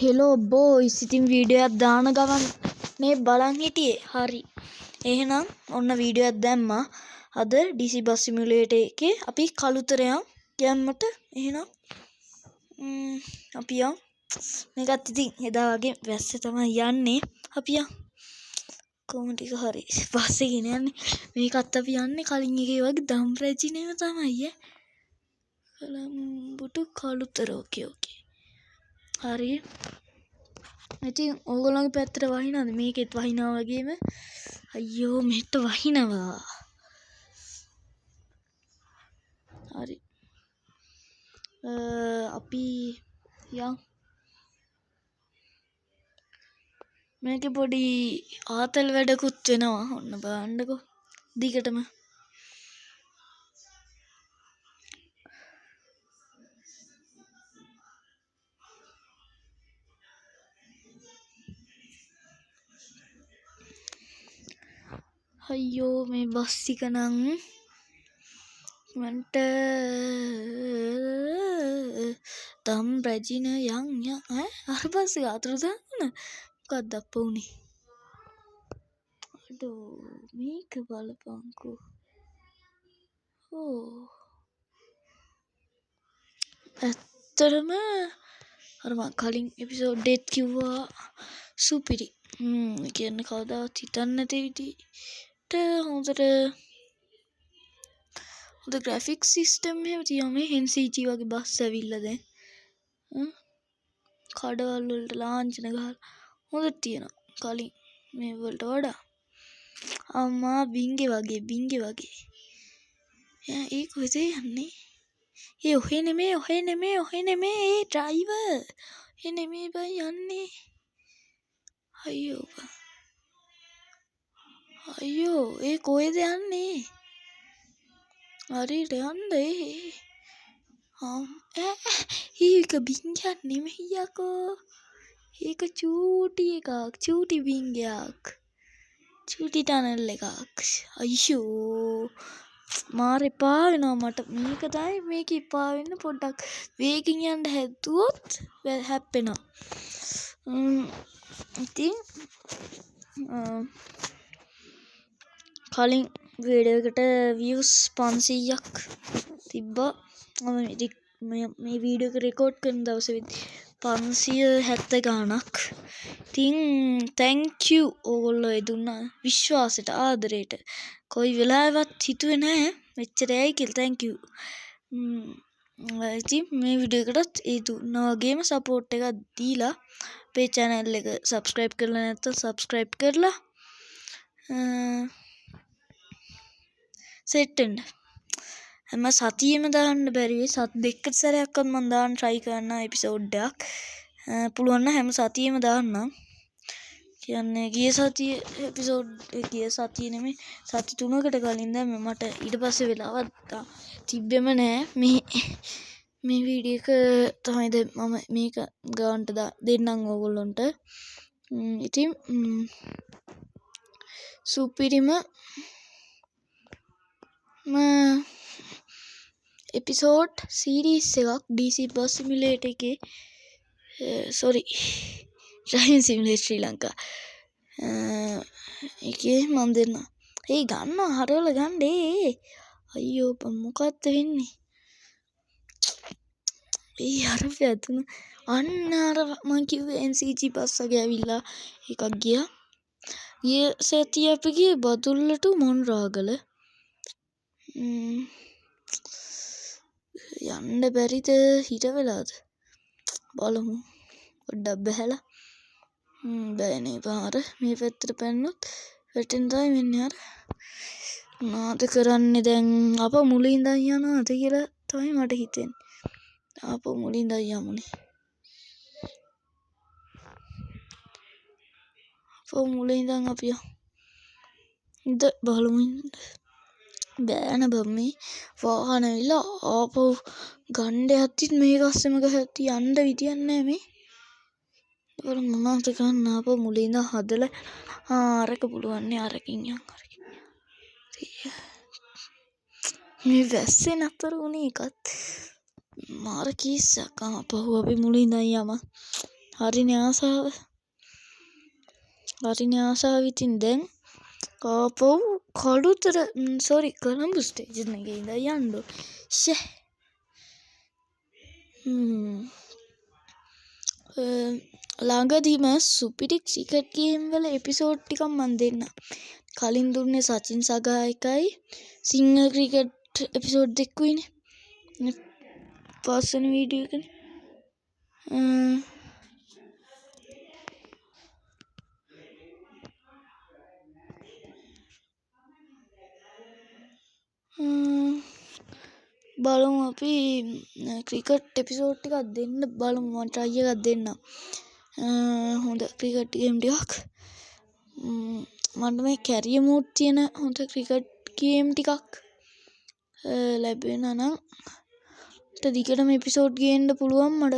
Hello boys, ඉතින් video එකක් දාන ගමන් මේ බලන් හිටියේ. හරි. එහෙනම් ඔන්න වීඩියෝ එකක් දැම්මා. අද DC bus simulator එකේ අපි කළුතර යන් ගැම්මට. එහෙනම් අපි යන්. මේකත් ඉතින් එදා වගේ වැස්සේ තමයි යන්නේ. අපි යන්. කොහොම ටික හරි බස් එකේ යන්නේ. මේකත් අපි යන්නේ කලින් එකේ වගේ දම් රැජිනේම තමයි ඈ. කොළඹ කළුතර. ඕකේ ඕකේ. හරි. ඉතින් ඕගොල්ලන්ගේ පැත්තට වහිනවද? මේකෙත් වහිනවා වගේම. අයියෝ මෙහෙට වහිනවා. හරි. අපි යන්. මේකේ පොඩි ආතල් වැඩකුත් වෙනවා. ඔන්න බලන්නකෝ. දිගටම. අයියෝ මේ බස් එක නම් මන්ට දම් රැජින යන් යන් ඈ අර බස් එක අතුරුදහන් වුණා. මොකක්ද අප්පා වුනේ? අඩෝ මේක බලපංකෝ. ඕ ඇත්තටම අර මං කලින් එපිසෝඩ් එකෙත් කිව්වා සුපිරි. ඒ කියන්නේ කවදාවත් හිතන්නේ නැති විදිහට හොඳට හොඳ ග්‍රැෆික්ස් සිස්ටම් එහෙම තියෙනවා. මේ NCG වගේ බස් ඇවිල්ලා දැන්. කඩවල් වලට ලාංඡන ගහලා හොඳට තියෙනවා කලින් මේ වලට වඩා. අම්මා බින්ගේ වගේ බින්ගේ වගේ. ඈ ඒ කොහෙද යන්නේ? ඒ ඔහෙ නෙමේ ඔහෙ නෙමේ ඔහෙ නෙමේ ඒ ඩ්‍රයිවර්. ඔහෙ නෙමේ බං යන්නේ. අයියෝ බං. අයියෝ ඒ කොහෙද යන්නේ? හරියට යන්න ඒ. ඈ ඒක බින්ගයක් නෙමෙයි යකෝ. ඒක චූටි එකක්. චූටි බින්ගයක්. චූටි ටනල් එකක්. අයියෝ මාර එපා වෙනවා මට. මේක තමයි මේක එපා වෙන්න පොඩ්ඩක් වේගෙන් යන්න හැදුවොත් හැප්පෙනවා. ඉතින් කලින් වීඩියෝ එකට views 500ක් තිබ්බා. මම ඉතින් මේ වීඩියෝ එක රෙකෝඩ් කරන දවසේ වෙද්දි 570 ගාණක්. ඉතින් thank you ඕගොල්ලෝ ඒ දුන්න විශ්වාසයට ආදරයට. කොයි වෙලාවෙවත් හිතුවේ නෑ මෙච්චර යයි කියලා. Thank you. ඉතින් මේ වීඩියෝ එකටත් ඒ දුන්නා වගේම සපෝට් එකක් දීලා අපේ channel එක subscribe කරලා නැත්නම් subscribe කරලා සෙට් වෙන්න. හැම සතියෙම දාන්න බැරි වෙයි. සති දෙකකට සැරයක්වත් මම දාන්න try කරනවා එපිසෝඩ් එකක්. පුළුවන් නම් හැම සතියෙම දාන්නම්. කියන්නේ ගිය සතියේ එපිසෝඩ් ගිය සතියේ නෙමෙයි සති තුනකට කලින් දැම්මේ. මට ඊට පස්සේ වෙලාවක් තිබ්බෙම නෑ. මේ වීඩියෝ එක තමයි දැන් මම මේක ගානට දෙන්නම් ඕගොල්ලොන්ට. ඉතින් සුපිරිම එපිසෝඩ් සීරීස් එකක් DC bus simulator එකේ, sorry, driving simulator ශ්‍රී ලංකා එකේ මම දෙන්නම්. ඒ ගන්නවා හරවල ගන්න. ඒ අයියෝ බං මොකද්ද වෙන්නේ? ඒ අර වැදුන අන්න අර මං කිව්වේ NCG bus වගේ ඇවිල්ලා එකක් ගියා. ගිය සතියේ අපි ගියේ බදුල්ල ටු මොනරාගල. යන්න බැරිද හිර වෙලාද බලමු. පොඩ්ඩක් බැහැලා. බෑනේ පාර මේ පැත්තට පැන්නොත් වැටෙන තමයි වෙන්නේ. අර මොනවද කරන්නේ දැන්? අප මුලින් ඉඳන් යනවද කියලා තමයි මට හිතෙන්නේ. ආපහු මුලින් ඉඳන් යමුනේ. ආපහු මුලින් ඉඳන් අපි යමු. ඉඳ බලමු. බෑන බං මේ වාහන ඇවිල්ලා ආපහු ගණ්ඩ යද්දිත් මේක අස්සෙම ගහද්දි යන්න විදියක් නෑ මේ. බලමු මොනවද කරන්න. ආපහු මුලින් ඉඳන් හදලා අරක පුළුවන් නේ. අරකින් යන් අරකින් යන්. මේ වැස්සේ නතර වුණේ එකත් මාර කීස්සක්. ආපහු අපි මුලින් ඉඳන් යමු. හරිනේ ආසාව. හරිනේ ආසාව. ඉතින් දැන් ආපහු කළුතර සෝරි කොළඹ ස්ටේෂන් එකේ ඉඳන් යන්න ඕන. ෂේ. ළඟදිම සුපිරි ක්‍රිකට් ගේම් වල එපිසෝඩ් ටිකක් මං දෙන්නම්. කලින් දුන්නේ සචින් සගා එකයි සිංහල ක්‍රිකට් එපිසෝඩ් දෙකකුයිනේ. පස්වෙනි වීඩියෝ එකනේ. බලමු අපි ක්‍රිකට් එපිසෝඩ් ටිකක් දෙන්න බලමු. මං ට්‍රයි එකක් දෙන්නම්. හොඳ ක්‍රිකට් ගේම් ටිකක්. මට මේ කැරියර් මෝඩ් තියෙන හොඳ ක්‍රිකට් ගේම් ටිකක් ලැබෙනවා නම් මට දිගටම එපිසෝඩ් ගේන්න පුළුවන්. මට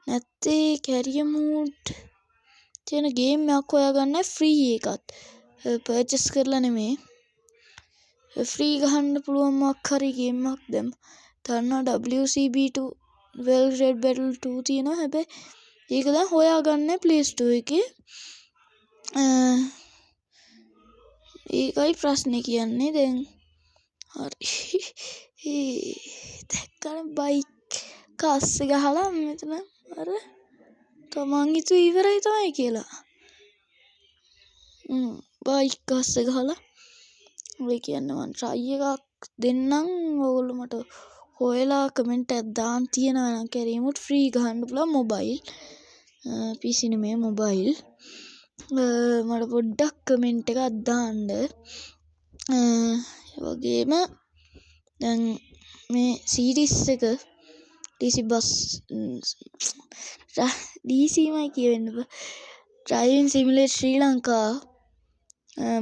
නැත්තේ කැරියර් මෝඩ් තියෙන ගේම් එකක් හොයාගන්න ෆ්‍රී එකත්. පර්චේස් කරලා නෙමෙයි. ෆ්‍රී ගහන්න පුළුවන් මොකක් හරි ගේම් එකක් දැන් දන්නවා. WCB2 World Red Battle 2 තියෙනවා. හැබැයි ඒක දැන් හොයාගන්න Play Store එකේ. ඒකයි ප්‍රශ්නේ කියන්නේ දැන්. හරි. ඒ දැක්කනේ බයික් කස්සේ ගහලා මෙතන අර තමන් හිතුවේ ඉවරයි තමයි කියලා. බයික් කස්සේ ගහලා. ඔය කියන්නේ මං ට්‍රයි එකක් දෙන්නම්. ඔයගොල්ලෝ මට හොයලා කමෙන්ට් එකක් දාන්න තියෙනවා නම් කැරියර් මෝඩ් ෆ්‍රී ගහන්න පුළුවන් මොබයිල්. PC නෙමෙයි මොබයිල්. මට පොඩ්ඩක් කමෙන්ට් එකක් දාන්න. ඒ වගේම දැන් මේ සීරීස් එක DC bus DC මයි කියවෙන්න බෑ. Driving Simulator Sri Lanka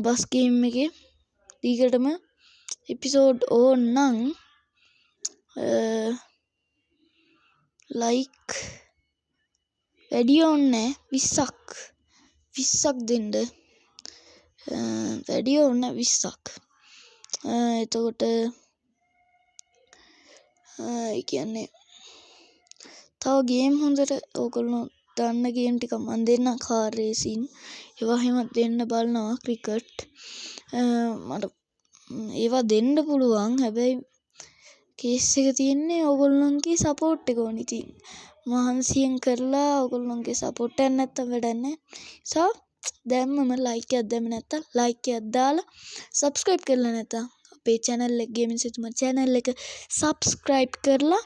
bus game එකේ දිගටම එපිසෝඩ් ඕන නම් ලයික් වැඩි ඕනේ 20ක් 20ක් දෙන්න. වැඩි ඕනේ 20ක්. එතකොට ඒ කියන්නේ තව ගේම් හොඳට ඕගොල්ලෝ දන්න ගේම් ටිකක් මං දෙන්නම්. කාර් රේසින් ඒවා එහෙම දෙන්න බලනවා. ක්‍රිකට් මට ඒවා දෙන්න පුළුවන්. හැබැයි කේස් එක තියෙන්නේ ඕගොල්ලන්ගේ සපෝට් එක ඕනි. ඉතින් මහන්සියෙන් කරලා ඕගොල්ලන්ගේ සපෝට් එකක් නැත්තම් වැඩක් නෑ. නිසා දැම්මම ලයික් එකක් දැම්මේ නැත්තම් ලයික් එකක් දාලා සබ්ස්ක්‍රයිබ් කරලා නැත්තම් අපේ චැනල් එක ගේමින් සිතුම චැනල් එක සබ්ස්ක්‍රයිබ් කරලා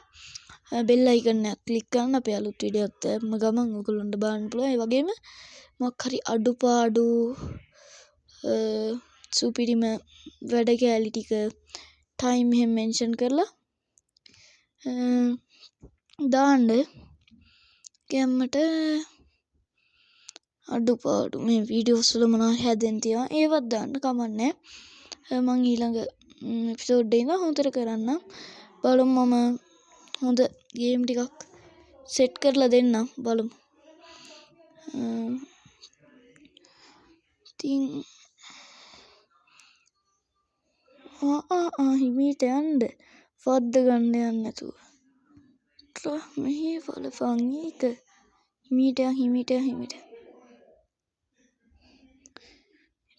බෙල් අයිකන් එක ක්ලික් කරන්න. අපේ අලුත් වීඩියෝ එකක් දැම්ම ගමන් ඔයගොල්ලන්ට බලන්න පුළුවන්. ඒ වගේම මොකක් හරි අඩුපාඩු සුපිරිම වැඩ කෑලි ටික ටයිම් එහෙම මෙන්ෂන් කරලා දාන්න. ගැම්මට අඩුපාඩු මේ වීඩියෝස් වල මොනවා හැදෙන්න තියෙනවා ඒවත් දාන්න කමක් නෑ. මං ඊළඟ එපිසෝඩ් එකේ ඉඳන් හොඳට කරන්නම්. බලමු මම හොඳ ගේම් ටිකක් සෙට් කරලා දෙන්නම්. බලමු. ඉතින් ආ ආ ආ හිමීට යන්න. වද්ද ගන්න යන්න නැතුව. මෙහි බලපන් ඒක. හිමීට යන් හිමීට යන් හිමීට.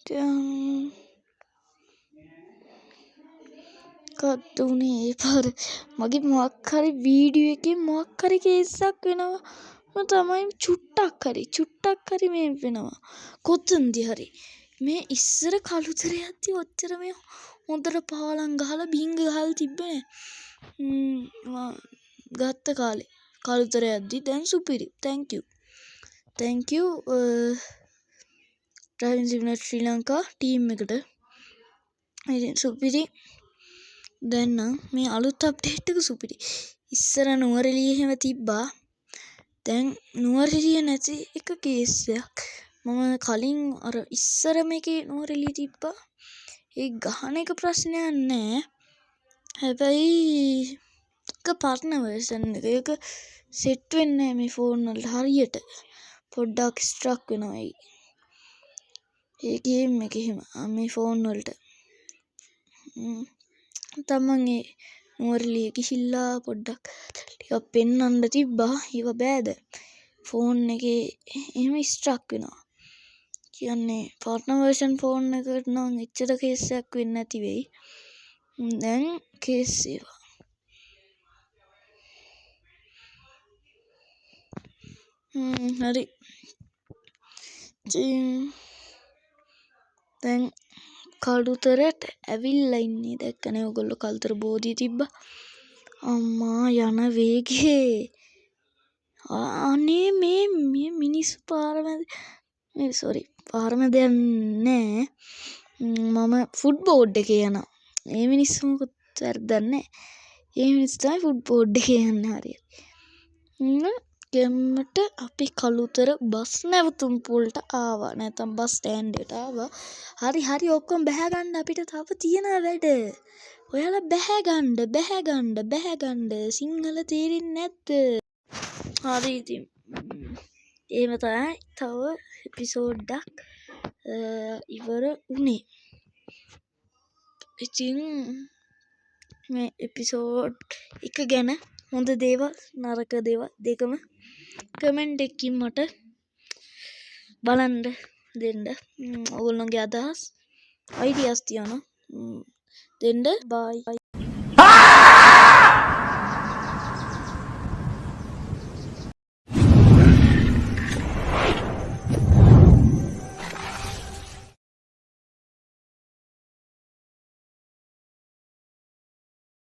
යන්. මොකද්ද උනේ ඒ පාර? මගේ මොකක් හරි වීඩියෝ එකේ මොකක් හරි කේස් එකක් වෙනවා. මම තමයි චුට්ටක් හරි මේ වෙනවා. කොතනදි හරි. මේ ඉස්සර කළුතර යද්දි ඔච්චර මේ හොඳට පාලම් ගහලා බිංග ගහලා තිබ්බේ නෑ. ගත්ත කාලේ කළුතර යද්දි. දැන් සුපිරි. Thank you. Thank you Driving Simulator Sri Lanka team එකට. ඉතින් සුපිරි. දැන් නම් මේ අලුත් අප්ඩේට් එක සුපිරි. ඉස්සර නුවරඑළිය එහෙම තිබ්බා. දැන් නුවරඑළිය නැති එක කේස් එකක්. මම කලින් අර ඉස්සර මේකේ නුවරඑළිය තිබ්බා. ඒ ගහන එක ප්‍රශ්නයක් නෑ. හැබැයි එක පරණ වර්ෂන් එක. ඒක සෙට් වෙන්නේ නෑ මේ ෆෝන් වලට හරියට. පොඩ්ඩක් ස්ට්‍රක් වෙනවා ඒ ගේම් එක එහෙම මේ ෆෝන් වලට. තමන් ඒ නුවරඑළිය ගිහිල්ලා පොඩ්ඩක් ටිකක් පෙන්වන්න තිබ්බා. ඒව බෑ දැන්. ෆෝන් එකේ එහෙම ස්ටක් වෙනවා. කියන්නේ පරණ වර්ෂන් ෆෝන් එකට නම් එච්චර කේස් එකක් වෙන්නේ නැති වෙයි. දැන් කේස් ඒවා. හරි. ඉතින් දැන් කළුතරට ඇවිල්ලා ඉන්නේ. දැක්කනේ ඔයගොල්ලෝ කළුතර බෝධිය තිබ්බා. අම්මා යන වේගේ. අනේ මේ මේ මිනිස්සු පාර මැද, මේ සෝරි, පාර මැද යන්නේ නෑ. මම ෆුට් බෝඩ් එකේ යනවා. ඒ මිනිස්සු මොකුත් වැරද්දක් නෑ. ඒ මිනිස්සු තමයි ෆුට් බෝඩ් එකේ යන්නේ හරියට. ගෙම්මට අපි කළුතර බස් නැවතුම් පොළට ආවා. නැත්නම් බස් ස්ටෑන්ඩ් එකට ආවා. හරි හරි ඔක්කොම බැහැ ගන්න, අපිට තව තියෙනවා වැඩ. ඔයාලා බැහැ ගන්න, බැහැ ගන්න, බැහැ ගන්න. සිංහල තේරෙන්නේ නැද්ද? හරි ඉතින් එහෙම තමයි තව එපිසෝඩ් එකක් ඉවර වුණේ. ඉතින් මේ එපිසෝඩ් එක ගැන හොඳ දේවල් නරක දේවල් දෙකම කමෙන්ට් එකකින් මට බලන්න දෙන්න. ඔයගොල්ලන්ගේ අදහස් අයිඩියාස් තියෙනවා දෙන්න. බයි.